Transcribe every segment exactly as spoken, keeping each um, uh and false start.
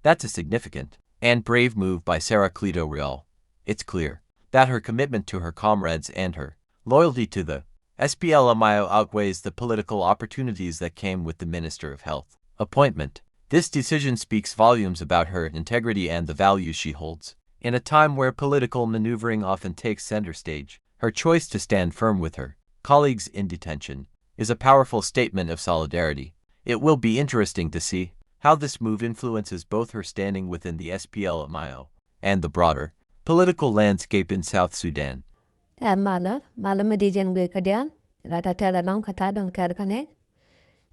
That's a significant and brave move by Sara Cleto Rial. It's clear that her commitment to her comrades and her loyalty to the S P L M I O outweighs the political opportunities that came with the Minister of Health appointment. This decision speaks volumes about her integrity and the values she holds. In a time where political maneuvering often takes center stage, her choice to stand firm with her colleagues in detention is a powerful statement of solidarity. It will be interesting to see how this move influences both her standing within the S P L M I O and the broader political landscape in South Sudan. Ɛ malä, malä mi di jɛn guic kä diaal, la ta tɛl ɛlɔ̱ŋ kä ta dɔ̱ŋ kɛl kä nɛ.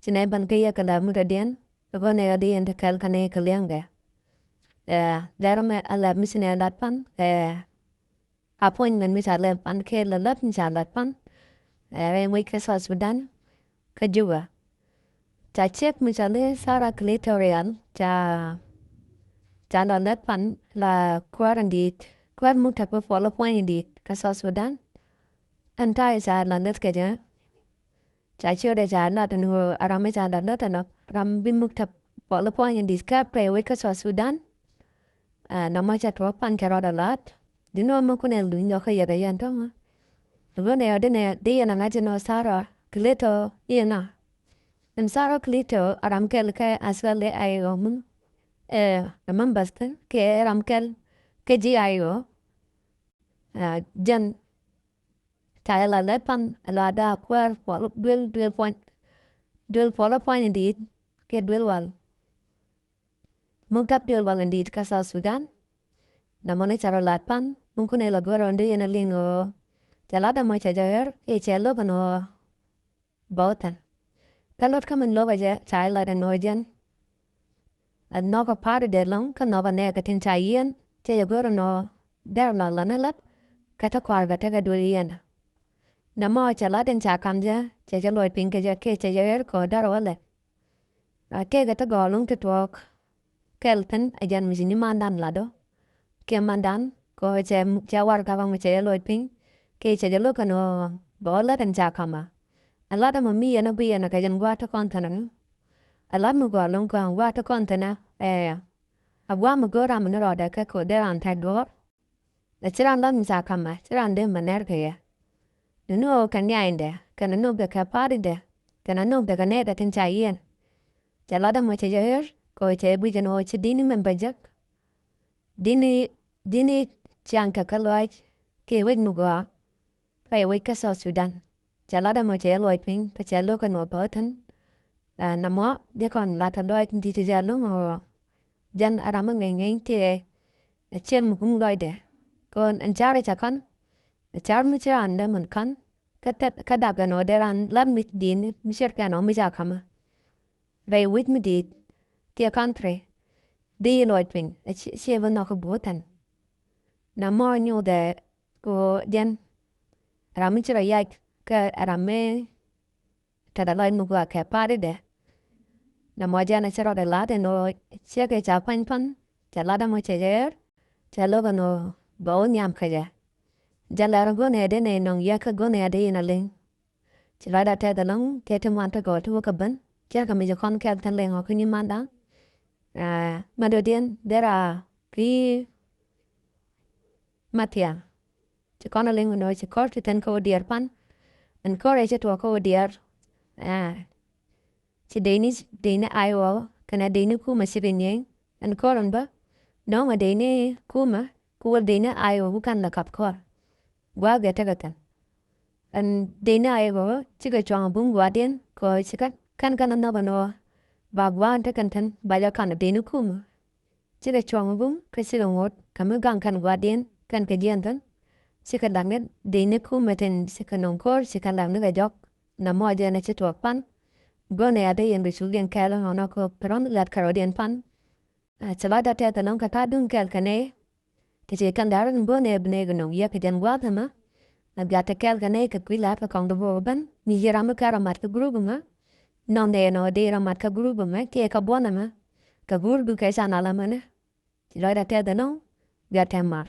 Ci nɛ ban kä yɛ kɛ la mi ta diɛn, kä gɔnɛ yɔ di yɛn ti kɛl kä nɛ kä liɛŋ dɛ. Ɛ, dɛr mɛ a la mi ci nɛ lat pan, ɛ, appointment mi ca lɛ pan kɛ la lät mi ca lät pan. Ɛ, rɛy wec kä South Sudan kä Juba. Ca ciek mi ca lɛ Sara Cleto Rial ca, ca la lät pan la kuäär in di̱i̱t, kuäär muktab puɔl puɔ̱ny in di̱i̱t kä South Sudan. Ɛn ta̱a̱ ca la lät kɛ jɛ. Ca ciötdɛ ca lat ɛn ɣöö a ram mi ca lat lät ɛnɔ ram bi muktab puɔl puɔ̱ny in di̱i̱t kɛ pɛy wec kä South Sudan. Ɛ, nɔmɔ ca tuɔɔk pan cɛ rɔɔdɛ la̱t. Di nɔmɔ kunɛ luny nhɔk kä yɛt ɛ yɛn tɔ̱ŋä. Ɣöö nɛ ɔ di nɛ di yɛn a ŋa̱c ɛn ɔ Sara Cleto yɛn a. Ɛn Sara Cleto a ram kɛl kɛ S P L M I O mun. Ɛ, ɛ members thi̱n kɛ ram kɛl kɛ G I O. Ɛ, jɛn ca yɛ la lɛ pan ɛ la da kuäär puɔl duel, duel puɔ̱ny, duel puɔl puɔ̱ny in di̱i̱t kɛ duel wal. Muktab duel wal in di̱i̱t kä South Sudan. Nɔmɔ ni ca rɔ lat pan, mun kunɛ la go̱r ɔ di yɛn a liŋ ɣöö. Cɛ lat ɛmɔ cɛ jɛ ɣer, i̱ cɛ lo̱k ɛn ɣöö bä wä thi̱n. Kä lot kä min lo̱k ɛ jɛ, ca i̱ lat ɛn ɣöö jɛn. Ɛ nhɔk ɛ pa̱a̱r dee lɔ̱ŋ, kä nhɔk ɛ nɛɛkɛ tin ca yiɛn, cɛ jɛ go̱r ɛn ɣöö dɛr la lat ni lat, kä te kɔaar kɛ tekɛ duel yiɛn. Nɔmɔ cɛ lat in ca ka̱m jɛ, cɛ jɛ luɔc piny kɛ jɛ, kiɛ cɛ jɛ ɣer kɛ ɣöö dɛr wä lɛ. A, kɛ kɛ ti gɔɔl wun ti tuɔɔk kɛl thi̱n a jɛn mi ci ni mandan lat ɔ. Kiɛ mandan kɛ ɣöö cɛ, cɛ warɛgak mi cɛ jɛ luɔc piny. Kiɛ cɛ jɛ lo̱k kɛn ɣöö bɛ ɣöö lat ɛn ca ka̱mä. A lat ɛmɔ mi yɛn a bi yɛn a kɛ jɛn gua̱a̱th ti kɔn thi̱n ɛnɔ. A lat mi gɔɔl wun kɔn gua̱a̱th ti kɔn thi̱n ɛ, ɛ, a gua̱a̱th mi go̱o̱r ram mi ni rɔɔdɛ kɛ ko̱ dee ran tɛk duɔ̱ɔ̱r. Ɛ ci ran lat mi ca ka̱mä, ci ran dee mɛ nɛr kɛ yɛ. Ni ni ɣöö kɛ nia̱a̱cdɛ, kɛnɛ ni ɣöö bɛ kɛ pa̱a̱tdɛ, kɛnɛ ni ɣöö bɛ kɛ nɛɛdɛ tin ca yiɛn. Cɛ lat ɛmɔ cɛ jɛ ɣer, kɛ ɣöö cɛ guic ɛn ɣöö ci di̱t ni mɛn bɛ jek. Di̱t ni, di̱t ni ciaŋ kɛ kä lɔaac, kiɛ wec mi gɔaa. Pɛy wec kä South Sudan. Cɛ lat ɛmɔ cɛ luɔc piny, kä cɛ lo̱k ɛn ɣöö bä thi̱n. Ɛ, nɔmɔ, jɛ kɔn lat ɛ lɔc ti ti jɛ lo̱ŋ ɣöö jɛn a ram mi ŋɛny ŋɛny ti ɛ cɛl mi kum lɔcdɛ. Kɔn ɛn car cɛ kɔn, ɛ car mi ci raan dee min kɔn, kä tɛt, kä dak ɛn ɣöö dee raan lat mi di̱i̱n, mi ce̱tkɛ ɛn ɣöö mi ca ka̱mä. Rɛy wi̱c mi di̱i̱t, ti ɛ country, di yi luɔc piny, ɛ ci, ci ɛ bi nhɔk kä buɔ̱thɛn. Nɔmɔ nyuuthɛ, kɛ ɣöö jɛn, ram mi ci rɔ yac, kä ram mi, Tɛ̈dɛ lɔc mi gɔaa kɛ pa̱a̱tdɛ. Nɔmɔ jɛn a ci rɔɔdɛ la̱t ɛn ɣöö ciek ëë ca pa̱ny pan, cɛ lat ɛmɔ cɛ jɛ ɣer, cɛ lo̱k ɛn ɣöö bɛ wä nhiam kä jɛ. Jɛn lɛr go̱n ëë dee nɛy nɔŋ yɛk kä go̱n ëë dee in a liŋ. Ci lɔcdä tɛth ɛlɔ̱ŋ kɛ ti muan ti gɔɔl ti wä kä ben, ciek kɛ mi ci kɔn kɛl thin liŋ ɔ kä nyimandan. Ɛ, mɛ dɔ̱diɛn dee ra ki Mathiaŋ. Ci kɔn a liŋ ɛn ɣöö ci kɔr ti thin kä wä diɛɛr pan. Ɛn kɔr ëë ci tuɔɔk kä wä diɛɛr. Ɛ, ci dee ni, dee ni Iowa kɛnɛ dee ni kumɛ ci bi nyieny. Ɛn kɔr ɛn bä nɔŋɛ dee ni kumɛ ku wä dee ni Iowa ku kan lɛ kap kɔr. Gua̱a̱k ɛ tekɛ kɛn. Ɛn dee ni Iowa cikɛ cuaŋ bum gua̱a̱thdiɛn kɛ ɣöö ci kɛn, kɛn kɛn a nhɔk ɛn ɣöö ba gua̱a̱k in te kɛn thin ba jɛ kan dee ni kumɛ. Cikɛ cuɔ̱ŋ bum kä cikɛ ŋot kɛ mi gaŋ kɛn gua̱a̱thdiɛn kɛn kɛ jiɛn thi̱n. Cikɛ la̱k ni dee ni kumɛ tin cikɛ nɔŋ ko̱r cikɛ la̱k ni kɛ jɔk. Nɔmɔ jɛn ɛ ci tuɔɔk pan. Go̱n ɛ a dee yɛn kɛ cukdiɛn kɛɛl ɣɔnɔ kɛ pɛrɔn lat kɛ rɔ̱diɛn pan. Ɛ, ci lɔcdä tɛth ɛlɔ̱ŋ kɛ ta̱a̱ duŋ kɛɛl kɛ nɛy. Ti ci kɛn da̱r in bä nɛ bi nɛ kɛ nɔŋ yɛ kɛ jɛn gua̱a̱th ɛmɛ. Ɛ, biat te kɛɛl kɛ nɛy kɛ kui̱ la̱a̱t kɛ kɔŋ di bä ben. Mi ci ram mi kɛn rɔ mat kä gurup ɛmɛ. Nɔŋ dee nɔ dee rɔ mat kä gurup ɛmɛ kiɛ kɛ buɔ̱n ɛmɛ. Kɛ gurup du kɛ ca nal ɛmɛnɛ. Ci lɔcdä tɛth ɛnɔ, biat tɛm mar.